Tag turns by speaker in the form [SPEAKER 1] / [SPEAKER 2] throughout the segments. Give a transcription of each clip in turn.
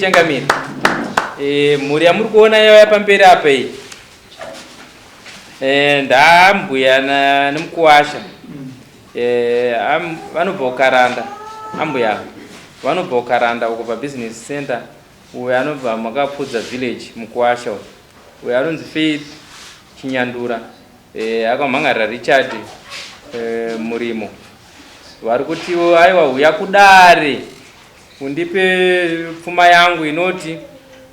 [SPEAKER 1] Changamire, e, mhuri yamuri kuona yauya pamberi apa iyi e, ndaambuya nemukuwasha e, vanobva kukaranda. Ambuya ava vanobva kuKaranda uko pabusiness center. Uyo anobva Makapfudza village, mukuwasha uyu. Uyo anonzi Faith Chinyandura, akamhangarira Richard Murimo. Vari kutiwo aiwa, huya kudare undipe pfuma yangu inoti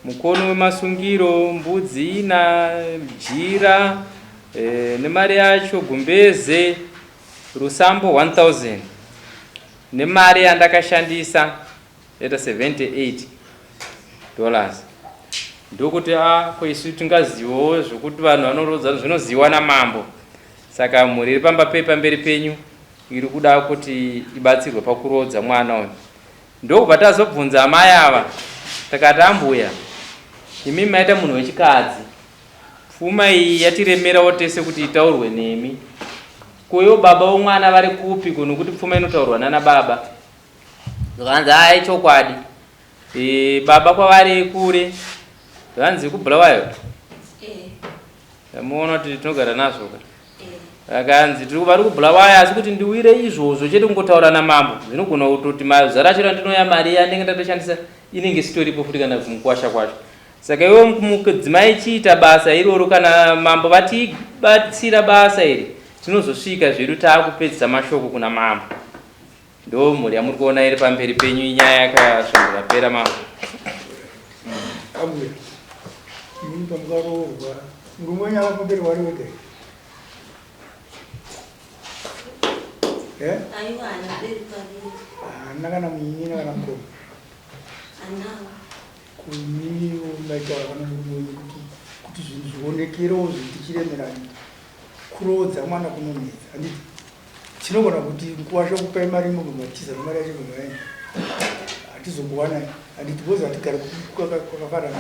[SPEAKER 1] mukono wemasungiro, mbudzi ina, jira, nemari yacho, gumbeze, rusambo 1000, nemari yandakashandisa yaita $78. Ndokuti a ko isu tingazivawo zvokuti vanhu vanorodza zvinoziviwa namambo. Saka mhuri iri pamba pei pamberi penyu iri kuda kuti ibatsirwe pakurodza mwana uyu. Ndokubva tazobvunza amai ava, takati, "Ambuya, imi maita munhu wechikadzi, pfuma iyi yatiremerawo tese kuti itaurwe nemi. Koiwo baba vomwana vari kupi kuno kuti pfuma inotaurwa nana baba?" Zvakanzi, "Ai, chokwadi, baba kwavari kure." Zvanzi kuBulawayo. Muona kuti tinogara nazvo ka. Akanzi tiri vari kuBulawayo, asi kuti ndiwire izvozvo chete kungotaura namambo zvinogona kutoti mazara acho randinoya mari yandinge ndatoshandisa inenge isitoripo futi kana kumukwasha kwacho. Saka iwe mudzimai chiita basa iroro. Kana mambo vatibatsira basa iri, tinozosvika zvedu taakupedzisa mashoko kuna mambo. Ndo mhuri yamuri kuona iri pamberi penyu. Inyaya yakasvondo rapera, mambo.
[SPEAKER 2] Ambuya, imini pamukaroorwa, murume wenyu akapamberi wari wega here? Eh?
[SPEAKER 3] Aiwa, haana beri pariri.
[SPEAKER 2] Haana kana munyina kana mukoma?
[SPEAKER 3] Anawo.
[SPEAKER 2] Kuiminiwo maitaura kana murume wenyu kuti zvinhu zvionekerewo zvitichiremerani. Kuroodza mwana kunonetsa, handiti? Tinogona kuti mukuwasha kupai mari munhu matiza nemari yacho munhu hatizokuwanai, handiti? Because hatigari kwakafanana.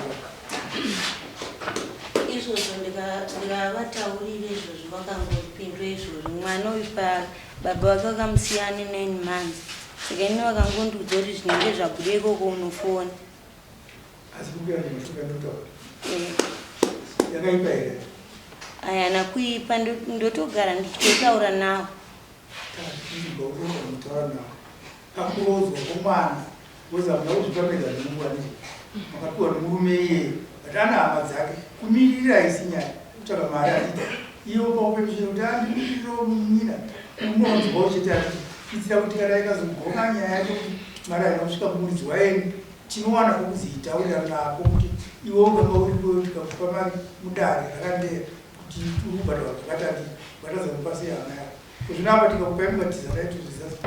[SPEAKER 3] Izvozvo ndikavataurira izvozvo, vakangopindura izvozvo. Mwana uyu pa baba vake vakamusiya ane 9 months, saka ini vakangondiudza kuti zvinenge zvabuda ikoko unofona.
[SPEAKER 2] Asi kumbira mashoko andotaura yakaipa here?
[SPEAKER 3] Ayana kuipa, ndotogara ndichitotaura nawo.
[SPEAKER 2] Mutaura nawo pakurodzwa kwomwana, because hamuna kuzvipa mega zvinonguva ndii makapiwa nemurume iyeye, but ana hama dzake. Kumirira haisi nyaya kutsvaka mari, handiti? Iwo paupemuchero kuti andimiriro munyina unonzwawo chete, handiti? Kuitira kuti kana ikazogoma nyaya yacho kuti mari haina kusvika kumuridzi waeni, tinowana pokuziitaurira napo kuti iwe ugamba uripo, tikakupa mari mudare rakandeya kuti uri kubhadharwa zvakati, handiti? Vatadza kupa sei hama yako? Kuzvino apa tikakupai mukatiza naitozvizazi.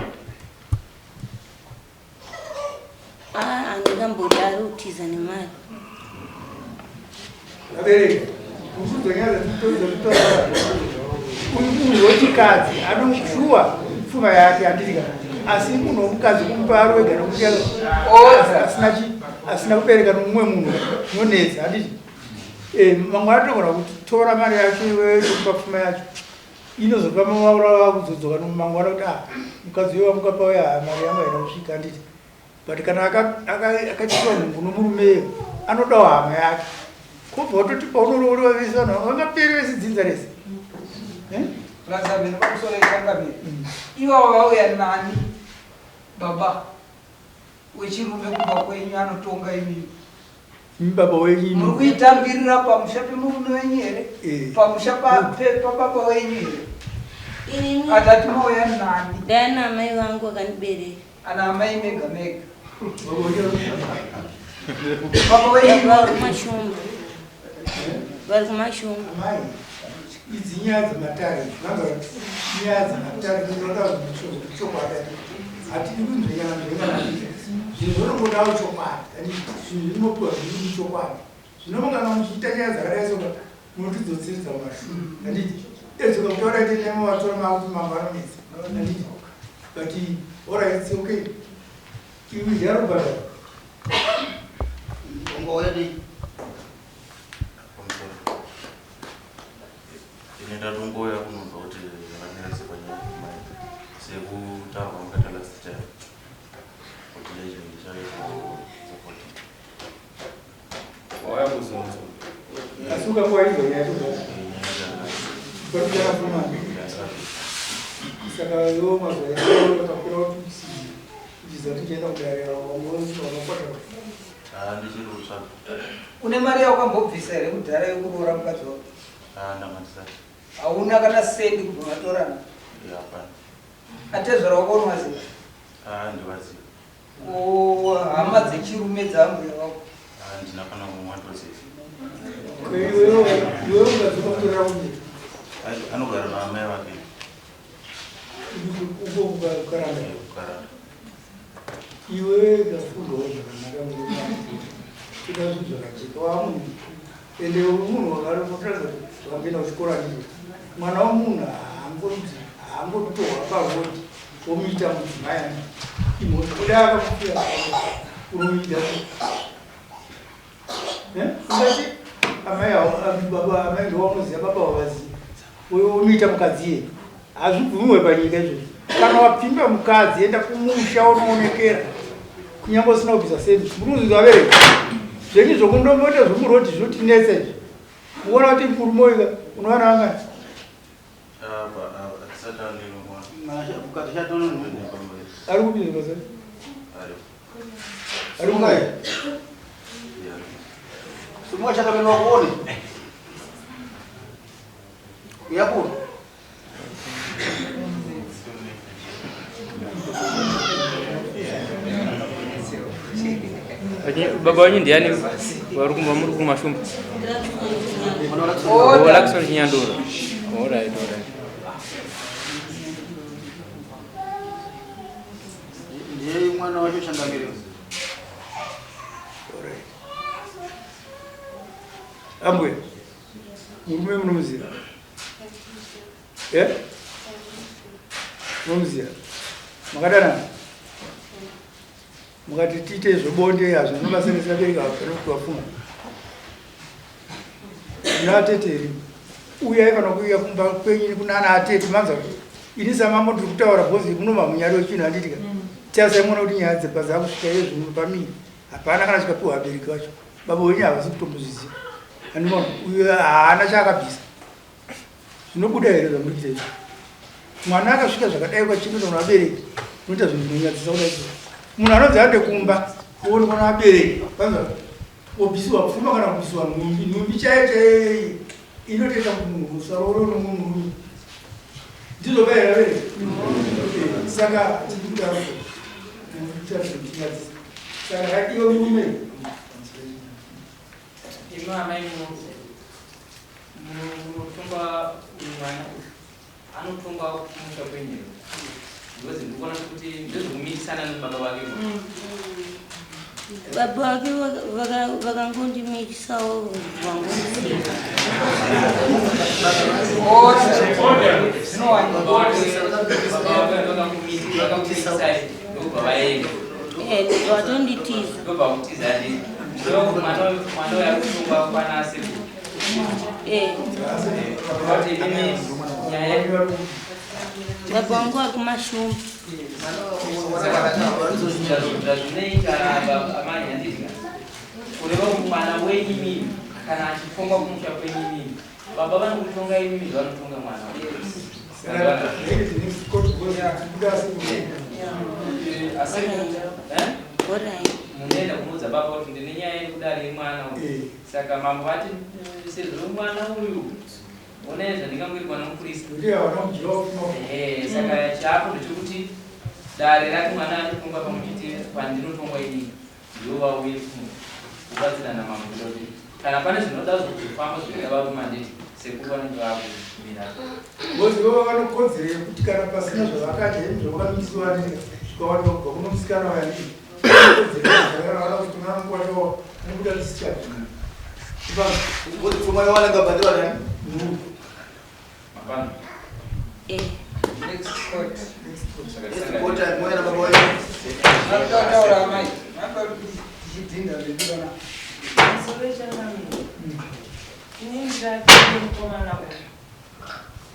[SPEAKER 3] Ah, handingambodaro kutiza nemari.
[SPEAKER 2] Vabereki, mukudzonyadza titoza. Uyu munhu wechikadzi anoshuwa pfuma yake, handiti ka? Asi munhu womukadzi kumupa ari wega nokuti asina kubereka nomumwe munhu nonetsa, handiti? Mamwe atogona kutora mari yacho iweyo tokupa pfuma yacho, inozopa mamaura vakuzodzoka nomangwana kuti, "Ah, mukadzi uyo wamukapa uya, mari yangu haina kusvika," handiti? But kana akachiwa nhumbu nomurumeyo, anodawo hama yake. Kubva utoti paunoroorwa vese vanhu vangaperi vese dzinza rese. Eh?
[SPEAKER 4] Lazameni pamusoro ichangamiri. Iwavo vauya nani? Baba wechirume kubva kwenyu anotonga imimi?
[SPEAKER 2] Imi baba wenyu.
[SPEAKER 4] Muri kuitambirira pamusha pemurume wenyu here?
[SPEAKER 2] Eh.
[SPEAKER 4] Pamusha pababa wenyu here?
[SPEAKER 3] Inini
[SPEAKER 4] Atati mauya nani?
[SPEAKER 3] Ndana amai vangu vakandibereka.
[SPEAKER 4] Ana amai mega mega. Baba wenyu?
[SPEAKER 3] Vari kuMashumba, vari kuMashumba.
[SPEAKER 2] Amai, idzi nyaya dzematare, vanza nyaya dzematare dzinoda chokwadi. Hatidi kunzvengana nzvengana. Zvinhu zvinongodawo chokwadi. Zvinhu zvinopiwa zviri muchokwadi. Zvino kana muchiita nyaya dzakadai soka, munotidzotsiridza mumashure, handiti? Edzoka kutaura ite nemawatora makuti mambo anonetsa, handiti? But alright, it's okay. Iwe jarobhadhara.
[SPEAKER 5] Ungauya dei?
[SPEAKER 6] Pamusoro. Ine ndatongoya kunonzwa kuti zvakamira sei panyaya yemari, sekutaura kwamakaita last time kuti chinenge chave support.
[SPEAKER 1] Wauya kuzonzwa.
[SPEAKER 2] Asi ukanga wainzwa nyaya yacho kare. Saka iwo mazuva ese wakakura uchiziva kuti uchaenda kudare wakakwata.
[SPEAKER 6] Ah, ndichiri kutsvaga.
[SPEAKER 4] Une mari yaukambobvisa here kudhara yekuroora mukadzi wako?
[SPEAKER 6] Ah, ndanga ndisati.
[SPEAKER 4] Hauna kana sendi kubva matorana?
[SPEAKER 6] Yeah, hapana.
[SPEAKER 4] Atezvara wako unovaziva?
[SPEAKER 6] Ah, ndivaziva.
[SPEAKER 4] O, hama dzechirume dzaambuya vako?
[SPEAKER 6] Ah, ndina kana mumwe watoziva.
[SPEAKER 2] Iwewe ukadzoka kutorera kunye.
[SPEAKER 6] Anogara naamai vake.
[SPEAKER 2] Uko kukaranda.
[SPEAKER 6] Kukaranda.
[SPEAKER 2] Iwe ngafundawo zvakanaka murume. Kuda zvinhu zvakajeka wamunhu. Ende munhu wakaratidza kuti wakamboenda kuchikoro handiti. Mwana womunhu haangonzi haangotorwa parodi womuita mudzimai handiti. Imhosva kudai akakufira unomuita. Ungati amai baba amai ndowaunoziva baba wavaziva. Womuita mukadzi iye. Hazvibvumiwe panyika izvozvo. Kana wapfimba mukadzi enda kumusha unoonekera. Kunyange usina kubvisa sendi. Muri kuzvinzwa vabereki? Zvenyu zvokundomboita zvomurodi zvinotinetsa izvi. Uona kuti murume uyu unowana vangani?
[SPEAKER 6] Ah, hatisati ane mwana.
[SPEAKER 5] Mukadzi chatono.
[SPEAKER 2] Ari kupi basa?
[SPEAKER 6] Ari.
[SPEAKER 2] Ari kupi?
[SPEAKER 6] Yeah.
[SPEAKER 5] Sumuka chakamene wakuone. Uyakura.
[SPEAKER 1] Baba wenyu ndiani vari kumba muri kumashumba?
[SPEAKER 4] Order.
[SPEAKER 1] Oh, Lakson Chinyandura. All right, all right.
[SPEAKER 5] Ndiye mwana wacho changamire.
[SPEAKER 2] Ambuya. Murume munomuziva? Eh? Munomuziva? Makadanana? Mukati tiite zvebonde hazvo zvinobasanisa bereka hapana kuti wafunga. Muna atete here? Uyai kana kuuya kumba kwenyu kunana atete manzwa kuti ini samambo ndiri kutaura bhozi munoma munyari wechinhu handiti ka. Tasai muona kuti nyaya dzebva dzakusvika izvo pamiri. Hapana kana chikapiwa vabereki vacho. Baba wenyu havasi kutombozviziva. Andimona uyo haana chaakabvisa. Zvinobuda here zvamuri kuita izvi? Mwana akasvika zvakadai kwachinoita kuna vabereki unoita zvinhu zvinonyadzisa kudai so. Munhu anonzi ande kumba oonekwa navabereki vanzwa wobvisiwa pfuma kana kubvisiwa nhumbi. Nhumbi chaiyo chaiyo inotoita kuti munhu usaroore nomumwe murume. Ndizvo kai vabereki? Saka tiri kudaro kuita zvinhu zvinonyadzisa. Saka iwe murume
[SPEAKER 1] Imi amai munotonga uyu mwana uyu anotonga kumusha kwenyu here? Because ndikuona kuti ndezvekumitisana nebaba vake.
[SPEAKER 3] Baba vake vakangondimikisawo vangondisiya.
[SPEAKER 4] Order. Zvinowanikwa.
[SPEAKER 1] Baba vake vakakumitisai ndobva vaenda.
[SPEAKER 3] Eh, vatonditiza.
[SPEAKER 1] Ndobva kutiza handiti. Ndoreva kuti mwana uyu ari kutongwa kwana sekuru.
[SPEAKER 3] Eh,
[SPEAKER 1] Kuti inini nyaya
[SPEAKER 3] baba vangu vari kumashumba.
[SPEAKER 1] Zvazvinoita amai handiti kureva kuti mwana wenyu mimi kana achitongwa kumusha kwenyu mimi baba vanokutonga imimi zvavanotonga mwana.
[SPEAKER 2] Saka the next court because kubuda sekuru.
[SPEAKER 1] Asi eh?
[SPEAKER 3] Alright.
[SPEAKER 1] Munoenda kunoudza baba kuti ndine nyaya yekudare yemwana uyu. Saka mambo vati sezvo mwana uyu onai zvandingangoitwa nomupurisa.
[SPEAKER 2] Kuti havana kudyiwa pfuma.
[SPEAKER 1] Saka chapo ndechekuti dare rati mwana anotongwa pamwe chete pandinotongwa inini ndivo vauye kubatsirana mambo kuita kuti kana pane zvinoda zvokufamba zvinoda varume handiti sekuru vanenge vakumira.
[SPEAKER 2] Because ivo vanokodzero yekuti kana pasina zvavakadya zvavakamikisiwa handiti zvikawanikwa kubva kuno musikana uyu handiti. Kodzero kana kuti mwana mukwasha anobuda discharge.
[SPEAKER 5] Ngozi pfuma yawana ngabhadhara nani?
[SPEAKER 1] Mapano.
[SPEAKER 3] Eh,
[SPEAKER 4] Next court.
[SPEAKER 5] Next court moya na baba wenyu.
[SPEAKER 4] Matotaura amai. Matoda kuti tichidhinda zvedu kana.
[SPEAKER 7] Musoro changamire. Inini ndakati mukomana uyu.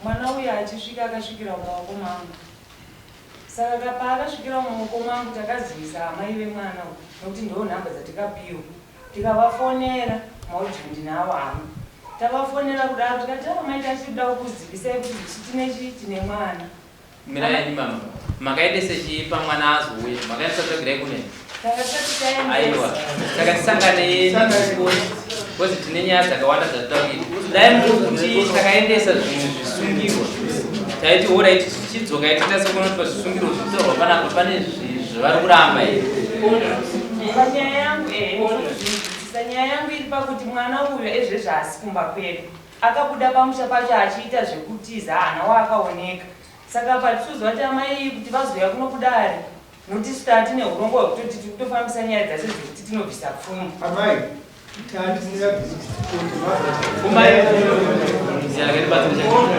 [SPEAKER 7] Mwana uyu achisvika akasvikira mumaoko mangu. Saka paakasvikira mumaoko mangu takazivisa amai vemwana uyu nokuti ndo nhamba dzatikapiwa. Tikavafonera. Maaudio ndinawo hama. Tavafonera kudaro tikati ava mai tachida kukuzivisai kuti isu tine chii tine mwana.
[SPEAKER 1] Mirai mama. Makaendese chii pamwana azouya? Makaendesa tsvagirai kune?
[SPEAKER 7] Tanga tisati taendesa.
[SPEAKER 1] Aiwa. Saka tisangane necourt because tine nyaya dzakawanda dzatinoda kuita. Dai muri kuti takaendesa zvinhu zvisungirwa. Taiti horaiti chidzokai titarise kuona kuti pazvisungirwa zvinotaurwa panapa pane zvavari kuramba here.
[SPEAKER 7] Panyaya yangu ehe ndinotozvinzwisisa. Nyaya yangu iri pakuti mwana uyu ezvezvi haasi kumba kwedu. Akabuda pamusha pacho achiita zvekutiza haana waakaoneka. Saka apa hatitoziva kuti amai kuti vazouya kuno kudare nokuti isu taa tine hurongwa hwekutoti tiri kutofambisa nyaya dzacho dzekuti tinobvisa pfuma.
[SPEAKER 2] Amai,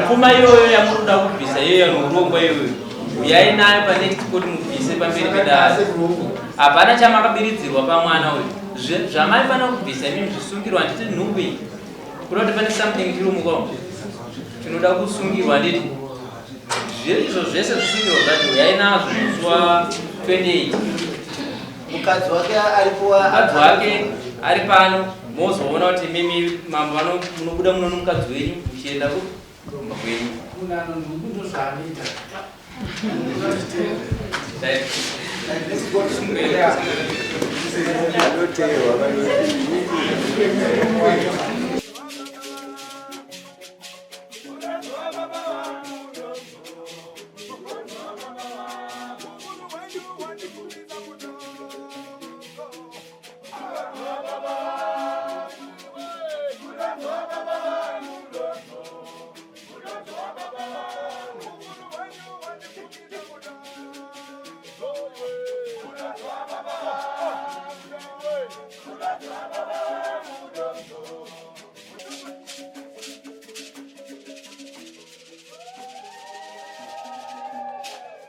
[SPEAKER 1] Pfuma iyoyo yamuri kuda kubvisa iyoyo neurongwa iyoyo uyai nayo panext court mubvise pamberi pedare. Hapana chamakabiridzirwa pamwana uyu. Zvamaifanira kubvisa imimi zvisungirwa handiti nhumbu iyi. Kuda kuti pane something chiri muka chinoda kusungirwa handiti izvo zvese zvisungirwa zvacho uyai nazvo musi wa 28.
[SPEAKER 5] Mukadzi wake aripo
[SPEAKER 1] mukadzi wake ari pano mozoona kuti mimi mambo vano munobuda muno nomukadzi wenyu muchienda kumba kwenyu.
[SPEAKER 4] Munhu anonhubu ndozvaanoita.